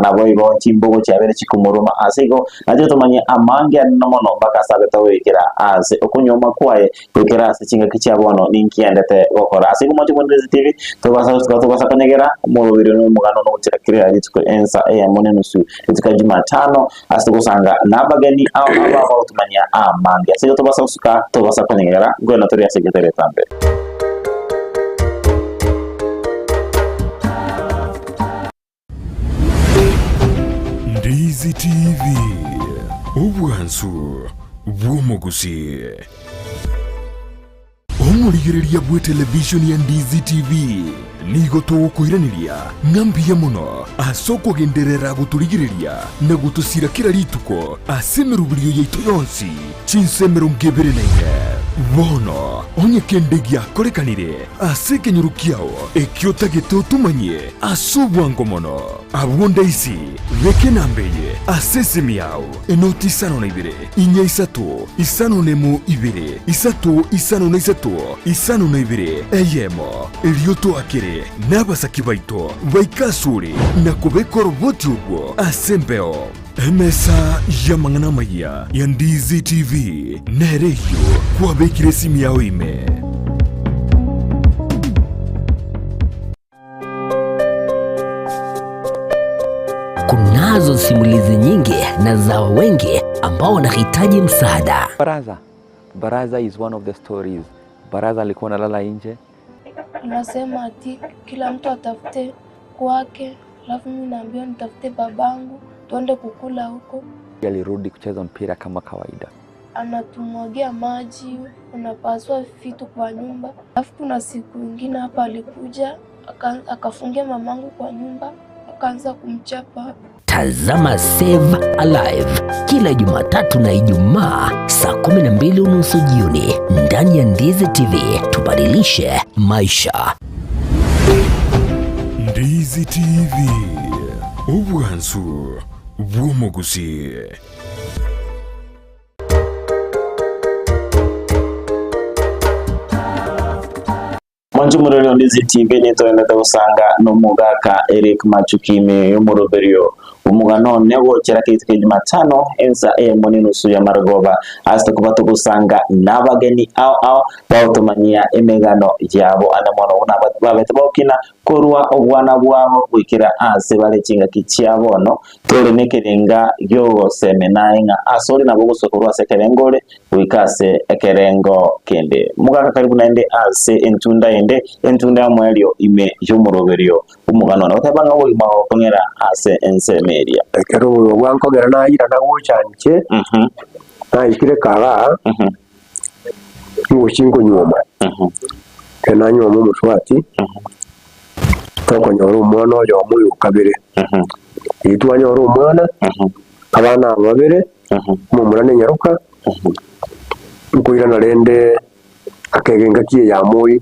naboigo chimbogo chiabeire chikomoruma. Ase igo, nache tomanye amange anene mono mpaka ase abete goikera ase okonyuoma kwaye, goikera ase chingaki chia bono ninki aendete gokora. Ase igo mwanche Mwenderezi TV, tobasa gosuka tobasa konyegera omoroberi one omogano one ogochera kera rituko ensa eyemo na enusu rituko ria Jumatano ase togosanga nabageni ao ao abagotomanyia amange. Ase igo tobasa gosuka tobasa konyegera nkoena tore ase egetebe etambe. Ndizi TV, obwansu bw'omogusii. Omorigereria bw'etelevishoni ya Ndizi TV nigo togokoiraneria ng'a mbuya mono ase okogenderera gotorigereria na gotosira kera rituko ase emeroberio yaito yonsi chinsa 24. Bono onye kende giakorekanire ase ekenyoro kiao ekio otagete otomanyie ase obwango mono, abwo ndaisi beka enamba eye ase esimi yao, enoti isano na ibere, inya isato, isano nemo ibere, isato isano na isato, isano na ibere, eyemo. Erio toakere nabasaki baito baike asore na kobeka oroboti orwo ase embeo. Emesa y'amang'ana amayia ya Ndizi TV nere eyio kwabekire esimi yao ime. Kunazo simulizi nyingi na za wengi ambao wanahitaji msaada. Baraza. Baraza is one of the stories. Baraza alikuwa analala nje. Anasema ati kila mtu atafute kwake, alafu mimi naambiwa nitafute babangu tuende kukula huko. Alirudi kucheza mpira kama kawaida. Anatumwagia maji, unapasua vitu kwa nyumba. Alafu kuna siku ingine hapa alikuja akafungia mamangu kwa nyumba akaanza kumchapa. Tazama Save Alive kila Jumatatu na Ijumaa saa 12:30 jioni ndani ya Ndizi TV. Tubadilishe maisha. Ndizi TV, obwansu bw'omogusii. Mwanche omorweri o Ndizi TV nitoendete gosanga nomogaka Eric Machuki ime y'omoroberio bw'omogano one gochera keituko kia Jumatano ensa eyemo nenusu ya marogoba ase tokoba togosanga nabageni ao ao bagotomanyia emegano yabo ande mono buna babete bagokina korwa obwana bwabo goikera ase bare chingaki chia bono tore nekerenga giogosemena ng'a ase ore nabo ogosoa korwa ase ekerengo ore goika ase ekerengo kende. Mogaka karibu naende ase entunda ende, entunda y'omoerio ime y'omoroberio bw'omogano one, goteba ng'a obogima bogokong'era ase ensemo eria. Ekero obogima bwankong'era nayirana gocha inche, naikire kagaa, ngochia nkonyuoma, ekero nanyuoma omosubati, tokonyora omwana oyomo oyo okabere. Riria twanyora omwana, abana aba babere, omomura na enyaroka, nkoirana rende akege engaki eye ya moi,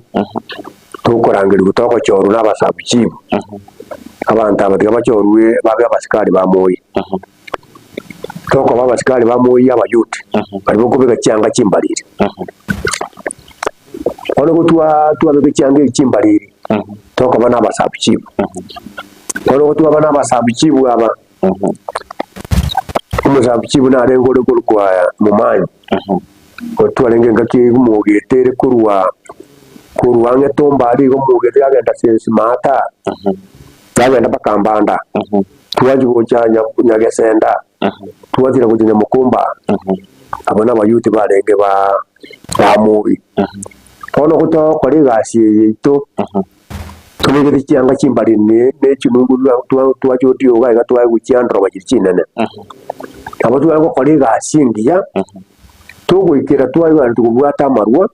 tokorangerigwa togochorwa na abasabu chief, abanto aba tiga bachorwe babe abasikari ba moi. Tokoba abasikari ba moi abayuti, baria bokobeka chianga chimbariri. Bono gotwa twabeka chianga echi chimbariri, tokoba na abasabu chief. Bono gotwaba na abasabu chief aba, Omosabu chifu narenge ore korokwa Momanyi, otwarenge engaki omogete ere korwa korwa ang'e Tomba aria igo omogete yagenda Sensi Maata, yagenda mpaka Mbanda, twachia gocha Nyagesenda, twachira gocha Nyamokomba, abwo na abayuti barenge ba ba Moi. Bono gotokora egasi eye yaito. Tobegete chianga chimbari ne chinungu twachotia iga iga twaegwa chiandoroba chiria chinene. Nabo tware gokora egasi engiya, togoikera twaigwaneti kobwata amarwa,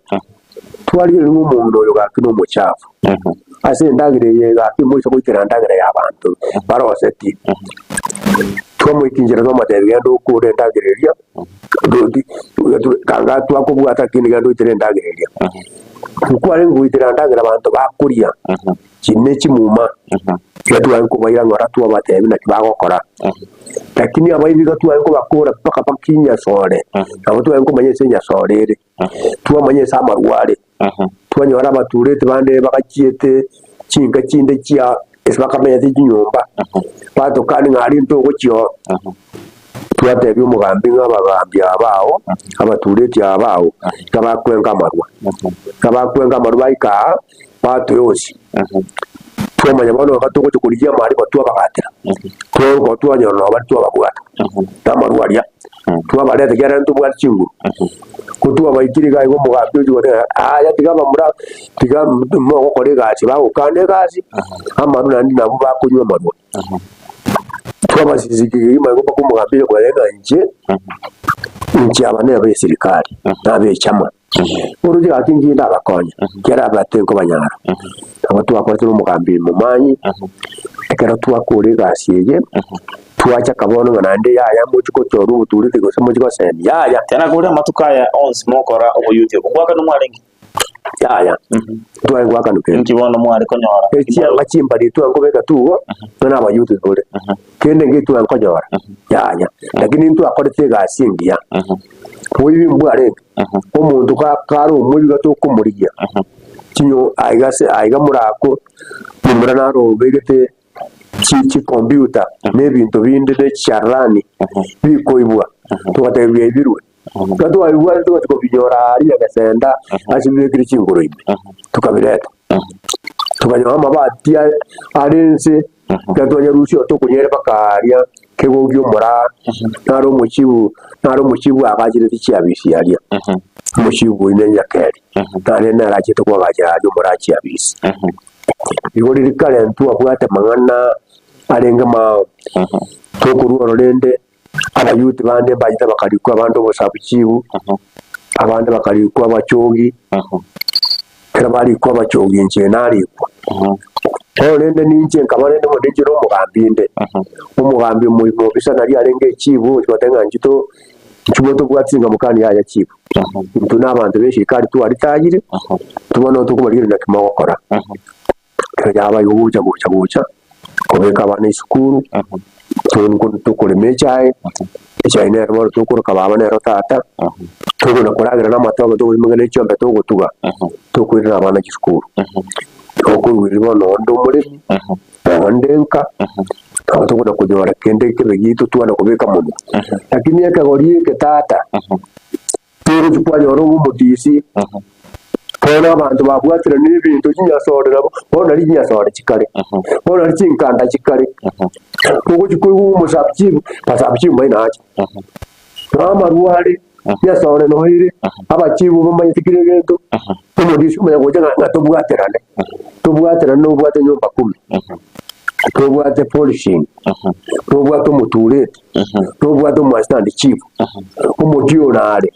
twarigereria ng'a omonto oyo gaki na omochafu. Ase endagera eye gaki moise goikera endagera ya abanto baroseti. Twamoikia inchera twamotebia genda okore endagera eria. Kanga twakobwata kende gento goitera endagera eria. Nkwarenge goitera endagera abanto bakoria, chine chimuma, iga twarenge kobaira ng'ora twabatebia naki bagokora. Lakini abaibi iga twarenge kobakora mpaka mpaka enyasore, nabo twarenge komanya ase enyasore ere, twamanya ase amarwa are, twanyora abatureti bande bagachiete chinka chinde chia ase bakamenyete chinyomba, batokania ng'a aria ntogochia oo. Twatebia omogambi ng'a abagambi aba bao, abatureti aba bao, iga bakwenga amarwa. Iga bakwenga amarwa baika aa, batoe osi. Twamanya bono iga togochia korigia amariko twabagatera, twaoroka twanyora nabo baria twababwata, na amarwa aria, twabareta ekiagera ntobwate chinguru. Ko twabaikire iga igo omogambi ochia goteba aya tiga abamura tiga mogokora egasi, bagokana egasi, amarwa naende nabwo bakonywa amarwa. Twabasisiki kegima igo mpaka omogambi oyo kwarenge ng'a inche, inche aba nebe eserikari, nabe echama. Oroche gaki inche ndabakonye, ekiagera abate nkobanyara. Nabo twakorete na omogambi Momanyi, ekero twakora egasi eye, twachaka bono ng'a naende yaya mochie gochorwa obotureti gose mochie gosemia, yaya. Tena kore amatuko aya onsi mokora oboyuti obo, ngwakana mwarenge? Yaya, ntware goakanwa kende. Inki bono mware konyora? Echianga chimbari tware kobeka tugo, tore nabayuti tore. Kende nki tware konyora? Yaya. Lakini ntwakorete egasi engiya. Oboibi mbwarenge, omonto ka- kare omoibi iga tokomorigia, chinyo aiga ase aiga morako, momura naro obegete chi- chicomputer, na ebinto binde na echarani, bikoibwa, togatebia biaibirwe. Ekero twabibwate togachia kobinyora aria Nyagesenda ase bibekire chingoro ime, tokabireta. Tokanyora amabati are inse, ekero twanyarusia oo tokonyera mpaka aria kegokia omoraa, naro omochibu naro omochibu agachire chiabisi aria, omochibu oino Nyakeri, nare nere achete koagachera aria omoraa chiabisi. Igo riria kare ntwabwate amang'ana arenge mao, tokorwa oro rende. Abayuti bande mbachete bakarikwa abande obosabuchibu, abande bakarikwa abachogi, ekero barikwa abachogi inche narikwa. Bono rende ninche nkaba rende bono ninche na omogambi inde, omogambi omoimo obisa naria arenge echibu ogochia goteba ng'a inche to inchuo tobwati chingamukani yaya chibu. Intwe na abanto ba esirikari twaritayire, intwe bono tokobarigereria naki mogokora. Ekero yaba igo gocha gocha gocha, kobeka abana esukuru, tokorema echae, echae nero bono tokoroka baba nero tata, tokona koragera na amatoke tokoimokia na echiombe togotuga, tokoirera abana chisukuru. Okoigwa bono onde omoremi, onde nka, nabo tokona konyora kende kebe gito twana kobeka monwe. Lakini ekegori eke tata, Togochia kwanyora omotisi, bono abanto babwateranirie ebinto chinyasore nabo, bono nari chinyasore chikare, bono nari chinkanda chikare, ogochia koigwa omosabichibu, basabichibu mbaino acha, na amarwa are, nyasore noyo ere, abachibu bamanyete kera egento, omotisi omanya gocha ng'a ng'a tobwaterane, tobwaterane nobwate nyumba kumi, tobwate polishing, tobwate omotureti. Nobwate omoassistant chief, omochie ore are,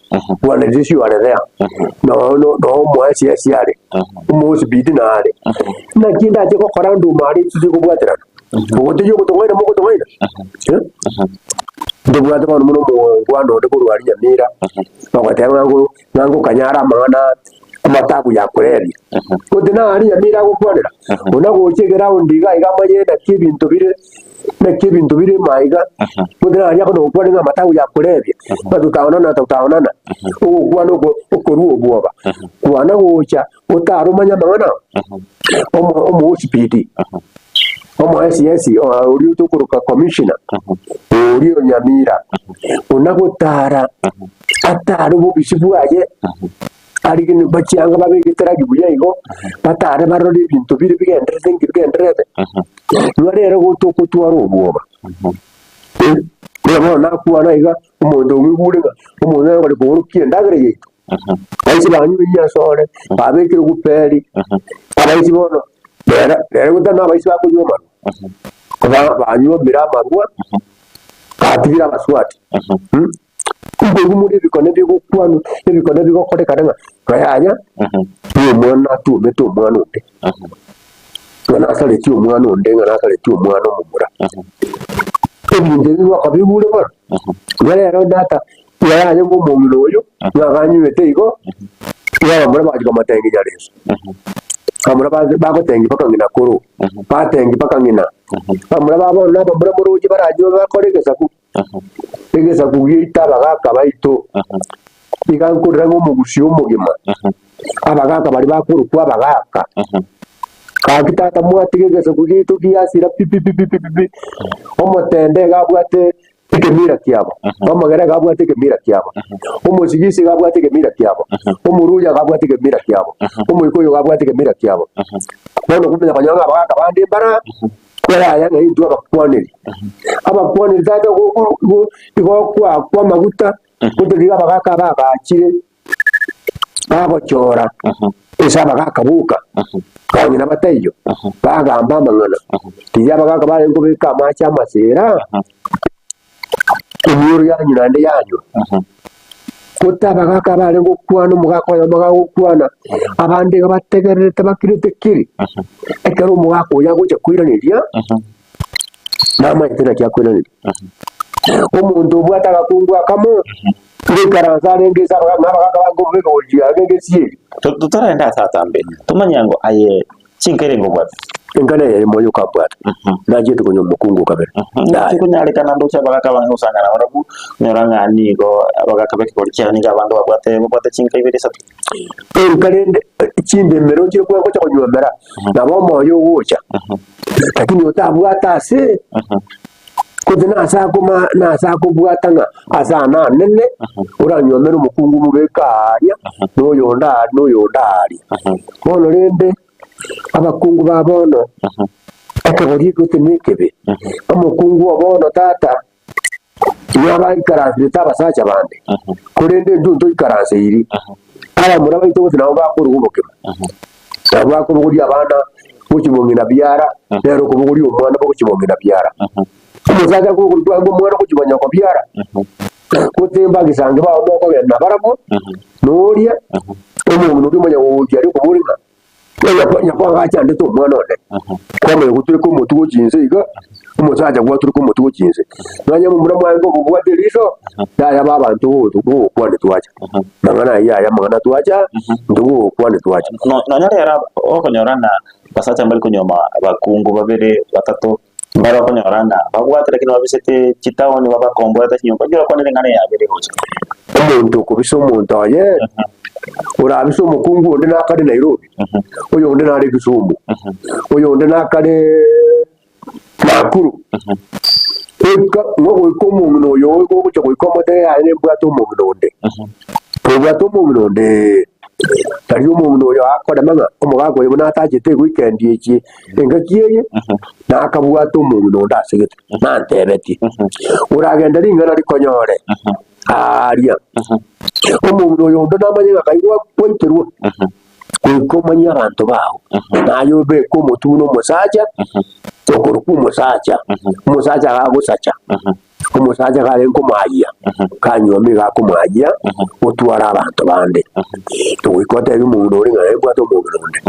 bwana Jesu are there, no no no omoa CS are, omoosibidi nare. Naki ndache gokora nduma are intwe tikobwaterana? Ogotegia ogotong'aina mogotong'aina? Eh? Ntobwate bono buna omongwana onde korwa aria Nyamira, ogoteba ng'a ngo ng'a ngokanyare amang'ana amatabu ya kulevya. Gose nare Nyamira agokwanera, buna gocha eground iga iga amanye naki ebinto bire. Naki ebinto bire maiga, gose naria akona gokwana ng'a amatagu ya kulevya, ng'a tutaonana tutaonana, ogokwana oko okorua obwoba, kwana gocha otaromanya amang'ana ao, omo omo OCPD, omo SS oria tokoroka commissioner, oria o Nyamira, buna gotara atare obobisi bwaye. Arigini bachianga babegete ragi buya igo, batare barore ebinto bire bigendererete inki bigendererete. Igo rero gotokotwara obwoba. Eh, buna bono nakwana iga, omonto oigure ng'a omonto nere ore koorokia endagera yaito. Abaisi banyure asore, babekire guperi, abaisi bono, rero rero gotari na abaisi bakonywa amarwa, ba banyuomire amarwa, batigire abaswati. Nkoigwa more ebikone bigokwanwa, ebikone bigokorekana ng'a yaya, oyo omwana atuomete omwana onde, ng'a nasaretie omwana onde, ng'a nasaretie omwana omomura. Ebinto ebi gwakabigure bono, iga rero tata. Iga yarenge omong'ina oyo, ng'a aganywete igo, iga abamura bagachia komotengia nyareso. Abamura ba- bagotengia mpaka ng'ina koro, batengia mpaka ng'ina. Abamura ba bono na abamura moroche baranywe bakore egesaku, egesaku giaito abagaka baito, iga nkorera ng'a omogusii omogima, abagaka baria bakorokwa abagaka, gaki tata mwatiga egesaku giaito giasira pi pi pi pi pi pi, omotende iga abwate ekemira kiabo, omogere iga abwate ekemira kiabo, omosigisi iga abwate ekemira kiabo, omoruya iga abwate ekemira kiabo, omoikoyo iga abwate ekemira kiabo. Bono okomanya konyora ng'a abagaka bande mbara, yaya ng'a intwe abakwaneri. Abakwaneri tata go- go- go igo okoakwa amaguta, gotari iga abagaka aba agachire, bagochora ase abagaka boka, abang'ina bataiyo, bagamba amang'ana. Riria abagaka barenge kobeka amache amasera, emioro yanywa naende yanywa. Gote abagaka bare gokwana omogaka oyomo gagokwana, abande iga bategererete bakirete kiri, ekero omogaka oyo agocha koiraneria, namanyete naki akoiraneria. Omonto obwate agakungu akamo, ngoikaransa arenge ase abagaka, na abagaka bange obobeka gochia arenge esieri. Totarenda ase atambe, tomanye ngo aye chinkere ngobwate. Enkana eye moyo okambwata, nachiete konywa omokungu o kabere. Naki konyarekana ndoche abagaka bange gosangana barabwo, onyora ng'a nigo abagaka b'ekegori kiao nigo abande babwate babwate chinka ibere isato. Enka rende chindemero chire gocha konywomera, nabo omoyo ogocha, lakini otabwate ase. Gose nase akoma nase akobwata ng'a ase aa nanene, oranywomere omokungu omobeke aaria, na oyonde aaria, na oyonde aaria. Bono rende, abakungu ba bono, ekegori eke gose na ekebe, omokungu o bono tata, nigo abaikaransete abasacha bande, korende intwe ntoikaranseiri, abamura baito gose nabo bakoruga obokima. Nabo bakobogoria abana gochia bong'ina biara, nere okobogoria omwana gochia bong'ina biara. Omosacha akobogoria kwango omwana gochia bonyoko biara, gose mbagisangi bao mokogenda nabarabwo, noria omong'ina oria omanya gogochia aria okoboria ng'a nyoko nyoko agachandete omwana one, kwamanya gotureka omotwe gochia inse iga, omosacha gwatureka omotwe gochia inse. Nonya momura mwange obobwate eriso, yaya ba abanto gogokwana twacha. Mang'ana ayio aya amang'ana twacha, intwe gogokwana twacha. Nonya rero okonyora ng'a abasacha mbari konyuoma abakungu babere, batato, mbare okonyora ng'a babwate lakini babisete chitaoni babakomboete chinyomba, inki orakwane ring'ana eye yabere gocha? Omonto okobisa omonto oye, orabise omokungu onde nakare Nairobi, oyonde nare Kisumu, oyonde nakare Nakuru, goika ng'a goika omong'ina oyo ogocha goika omotere yaye nembwate omong'ina onde. Kobwate omong'ina onde, tari omong'ina oyo akorema ng'a omogaka oyo buna atachete eweekend echi engaki eye, nakabwate omong'ina onde asegete, nantebetie. Oragende ring'ana rikonyore aaria, omong'ina oyo onde namanye ng'a kai gwaiterwa. Goika omanye abanto bao, naye obeke omotwe buna omosacha, okorokwa omosacha, omosacha agagosacha, omosacha karenge komoayia, kanyuoma iga akomoayia, otware abanto bande. Goika otebie omong'ina oria ng'a nembwate omong'ina onde.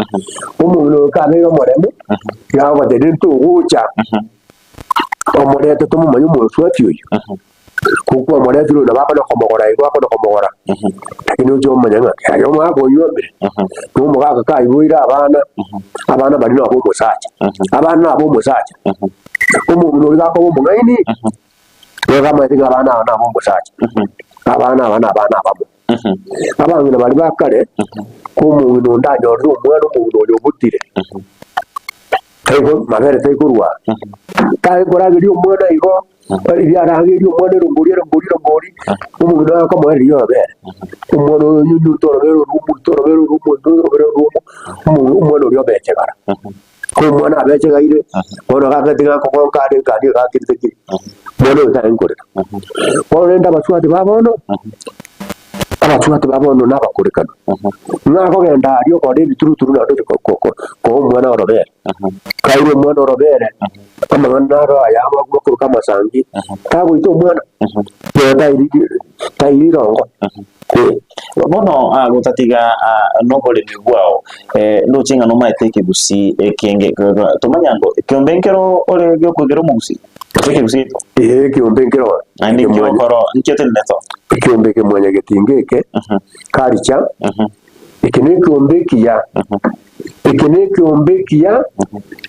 Omong'ina oyo kabeire omoremu, iga agogotebia rende togocha, omorete tomomanye omosubati oyio. Gokwamoretire oyo nabo akona komogora igo akona komogora, lakini oche omanye ng'a aye omogaka oyio omire, na omogaka kaiboire abana, abana baria nabo omosacha, abana nabo omosacha, omong'ina oria gakoba omong'aini, nigo amanyete ng'a abana aba nabo omosacha, abana aba na abana abamo. Abang'ina baria ba kare, ko omong'ina onde anyorire omwana omong'ina oyo obutire, taigo mabere taikorwara, tari korageria omwana igo. Riria aragerie omwana erongori, erongori, erongori, omong'ina oye akomoa riria orobere. Omwana oyo onyunyunte orobere orwo, omoite orobere orwo, omoite orobere orwo, omo- omwana oria obechegara. Ko omwana abechegaire, bono gakagete ng'a akogonka are nkani gakirete ki, omwana oyo tarenge korera. Bono rende abasubati ba bono, abasubati ba bono na abakorekanu, ng'a akogenda aria okore ebituruturu naende oche ko- ko- ko- koa omwana orobere. Kaire omwana orobere, amang'ana aro aya amakoroka amasangi, tagoita omwana, nonye tairi tairi rongo. Eh. Bono ah, gotatiga ah, noboremi bwao eh, ndoche ng'a nomaete ekegusii ekenge tomanya ngo ekeombe nkero ore giokoigera omogusii gose ekegusii gento Ee, ekeombe nkero naende ekemwanya. nkiokoro nkio oteneneto. Ekiombe eke mwanyagetinga eke, karicha, eke nekiombe ekiya, eke nekiombe ekiya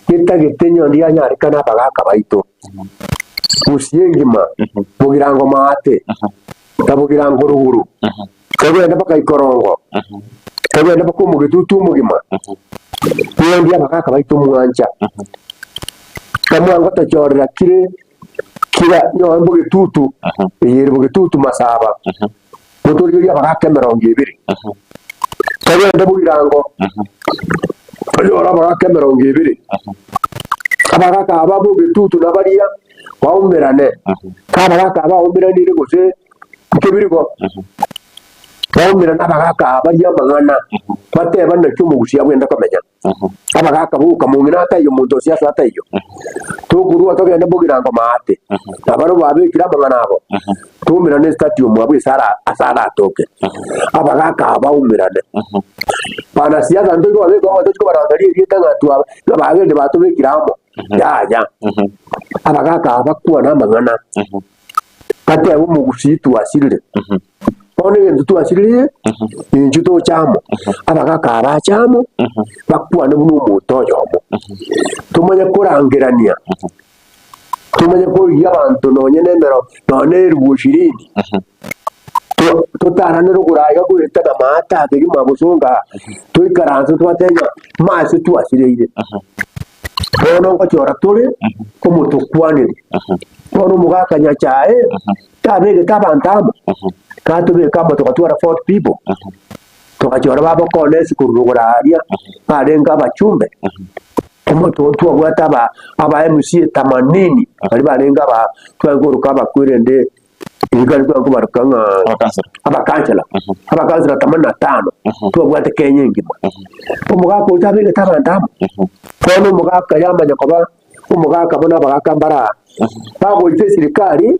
getagete nyondi yanyarekana abagaka baito. Gusii engima, bogirango maate, na bogirango rogoro, togende mpaka ikorongo, togende mpaka omogetutu omogima, nyondi abagaka baito mwancha. Tamwangotochorera kire Kira nyowe bogetutu, eye ere bogetutu masaba, motorigerie abagaaka emerongo ebere. Togende bogirango, tonyore abagaaka emerongo ebere. Abagaaka aba bogetutu nabaria baumerane, ka abagaaka aba baumeranire gose nkebirigo, baumerane abagaaka aba baria amang'ana, bateba naki omogusia abwenerete komenya. Abagaaka boka, mong'ina ataiyo, monto o siasa ataiyo. Tokorua togende bogirango maate, na barabwo babekire amang'ana abo, toumerane estadium abwo ase ara ase aratoke. Abagaaka aba baumerane. Banasiasa ntochi kobabeka amo tochi kobarangeria erieta ng'a twaba ng'a bagende batobekire amo, yaya. Abagaaka aba bakwane amang'ana, batebe omogusii twasirire. Bono egento twasiririe, ninchwe toche amo, abagaka abache amo, bakwane buna omonto oyomo. Tomanye korangerania, tomanye korigia abanto nonye na emero nonye na erubu ishirini, to- totarane rogoro aiga goetana maate aa kegima gosonga aa, toikaranse tobatebie ng'a mase twasireire. Bono ngochora tore omotokwaneri, bono omogaka Nyachae. Tabegete abanto amo, tatobeka amo togatwara 40 people, togachora babokona ase korwa rogoro aria, barenge abachumbe, omoto twabwate aba aba MCA themanini, baria barenge aba tware koroka abakwerende rikari tware kobaroka ng'a Abakansela. abakansela, abakansela themanini na tano, twabwate Kenya engima. Omogaka oyo tabegete abanto amo, bono omogaka yamanya koba. Omogaka buna abagaka mbare aa, bagoita esirikari,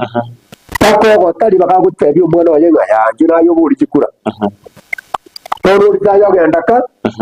bakogota ribaga agotebia omwana oye ng'a yaya inche naye obori chikura. Bono oria taye ogenda ka,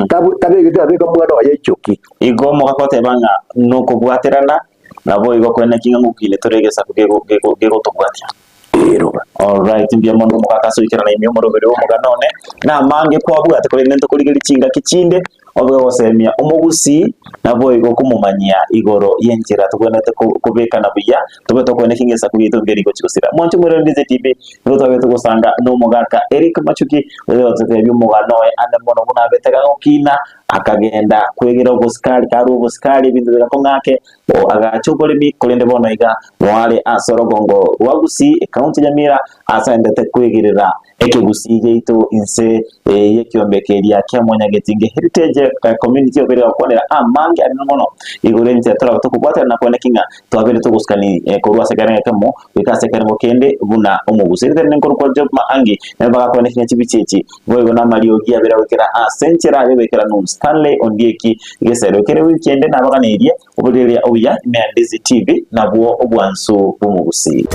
tabu tabegete abeke omwana oye echoki. Igo omogaka oteba ng'a nokobwaterana, naboigo koeneki ng'a ngokine tore egesaku gego gego gegotobwatia. Eroba. Alright, mbuya mono omogaka ase oikerana ime omoroberi bw'omogano one, na amange kwabwate korende ntokorigereria chingaki chinde, obe ogosemia omogusii naboigo komomanyia igoro y'enchera tobwenerete ko- kobekana buya, tobe tokoenda ki ngesaku giaito nkeri gochi gosira. Mwanche omorero Ndize TV, nigo twabete gosanga na omogaka Eric Machuki, oyo ototebia omogano oye ande mono buna abete gagokina, akagenda kwegera obosikari, karwa obosikari ebinto bigakong'a ake, O agacha oboremi, korende bono iga noare ase orogongo rwa Gusii, ekaunti ya Nyamira, ase aendete kwegerera ekegusii giaito inse y'ekiombe keria kia Mwanyagetinge Heritage Community obeire gokwanera amange anene mono igoro enchera torabe tokobwaterana na koeneki ng'a twabeire togosikani korwa ase ekerengo ekemo goika ase ekerengo kende buna omogusii. Ritere nenkoru kwa Job Maangi nabo bagakoeneki ng'a chibicha echi boigo namariogi abere goikera ase enchera y'oboikeranu Stanley Ondieki Egesero kere wiki ende nabaganeirie oborereria obuya ime ya Ndizi TV nabwo obwansu bw'omogusii.